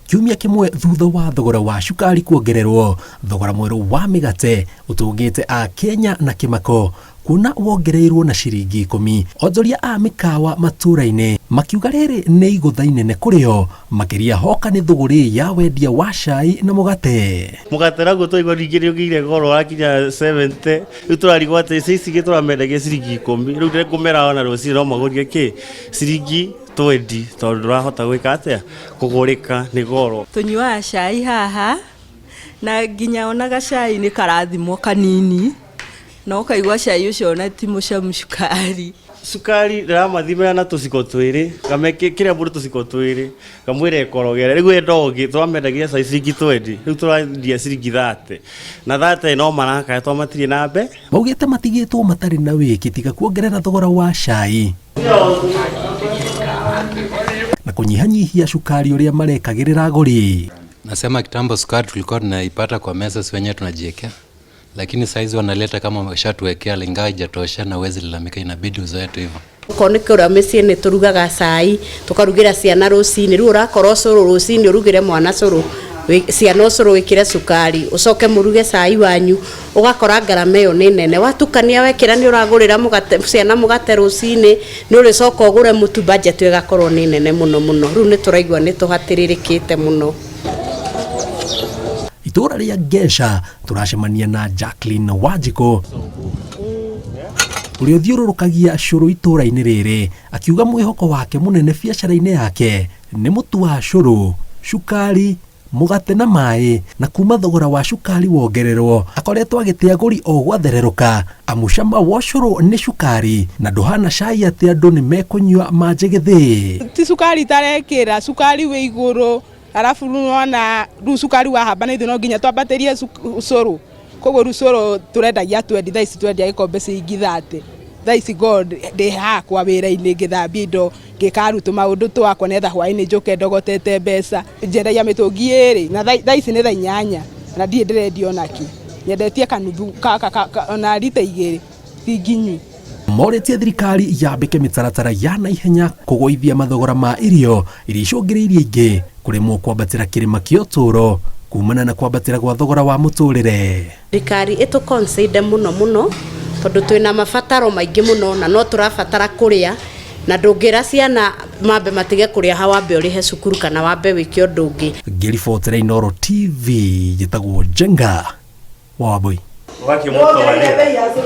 Kiumia kĩmwe thutha wa thogora wa cukari kuongererwo, thogora mwerũ wa mĩgate ũtũngĩte a Kenya na kĩmako kuona wongereirwo na ciringi 10. Onjoria a mĩkawa matũũra-inĩ makiuga rĩrĩ nĩ igũtha inene kũrĩ o, makĩria hoka nĩ thũgũrĩ ya wendia wa cai na mũgate. Mũgate naguo twaigua ningĩ nĩ ũgĩire goro wakinya 70. Rĩu tũrarigwo atĩ ici ingĩ tũramendagia ciringi 10, rĩu ndĩkũmera ona rũcinĩ no magũrie kĩ ciringi 20, tondũ ndũrahota gwĩka atĩa, kũgũrĩka nĩ goro. Tũnyuaga cai haha na nginya ona gacai nĩ karathimwo kanini na ũkaigua cai ũcio ona ti mũcamu cukari. Cukari ndĩramathimĩra na tũciko 2, kĩrĩa mũndũ tũciko 2, ngamwĩra ĩkorogere. Rĩu enda ũngĩ tũramendagia cai ciringi 20, rĩu tũrendia ciringi 30, na 30 no marakaya tondũ matirĩ na mbe. Maugĩte matigĩtwo matarĩ na wĩki tiga kuongerera thogora wa cai na kũnyihanyihia cukari ũrĩa marekagĩrĩra agũri. Nasema kitambo sukari tulikuwa tunaipata kwa meza, si wenyewe tunajiwekea, lakini saizi wanaleta kama washatuwekea, ingawa haijatosha na huwezi lalamika, inabidi uzoe tu hivyo. Okorwo nĩ kũrĩa mĩciĩ nĩ tũrugaga cai, tũkarugĩra ciana rũcinĩ. Rĩu ũrakora ũcũrũ rũcinĩ, ũrugĩre mwana cũrũ, ciana ũcũrũ wĩkĩre cukari, ũcoke mũruge cai wanyu, ũgakora ngarama ĩyo nĩ nene. Watukania wekĩra nĩ ũragũrĩra mũgate ciana mũgate rũcinĩ, nĩ ũrĩcoka ũgũre mũtu, budget ĩgakorwo nĩ nene mũno mũno. Rĩu nĩ tũraigua nĩ tũhatĩrĩrĩkĩte mũno. Itũũra rĩa Ngesha tũracemania na Jacqueline Wanjikũ ũrĩa ũthiũrũrũkagia cũrũ itũũra-inĩ rĩrĩ, akiuga mwĩhoko wake mũnene biacara-inĩ yake nĩ mũtu wa cũrũ, cukari, mũgate na maĩ, na kuma thogora wa cukari wongererwo akoretwo agĩte agũri o gwathererũka, amu cama wa ũcũrũ nĩ cukari na ndũhana cai atĩ andũ nĩ mekũnyua manjĩgĩthĩ. Ti cukari tarekĩra, cukari wĩ igũrũ, arabu rĩu nĩwona rĩu cukari wahamba na ithuĩ no nginya twambatĩrie ũcũrũ. Koguo rĩu cũrũ tũrendagia 20, thaa ici tũrendia gĩkombe ciringi 30. Thaa ici ngorwo ndĩ hakwa wĩra-inĩ ngĩthambia indo, ngĩka arutwo maũndũ twakwa nĩgetha hwaĩ-inĩ njũke ndogotete mbeca. Njendagia mĩtũngi 2 na thaa ici nĩ thaa 8 na ndirĩ ndĩrendia onakĩ. Nyendetie kanuthu ona rita 2 ti nginyu. Morĩtie thirikari yambĩke mĩtaratara ya naihenya kũgũithia mathogora ma irio iria icũngĩrĩirie ingĩ kũremwo kwambatĩra kĩrĩma kĩa ũtũũro kumana na kwambatĩra gwa thogora wa mũtũrĩre. Thirikari ĩtũ consider mũno mũno tondũ twĩna mabataro maingĩ mũno na no tũrabatara kũrĩa, na ndũngĩra ciana mambe matige kũrĩa ha wambe ũrĩhe cukuru kana wambe wĩke ũndũ ũngĩ. Ngĩribotera Inooro TV, njĩtagwo Njenga wa Wambui. Wakĩmũtwarĩra.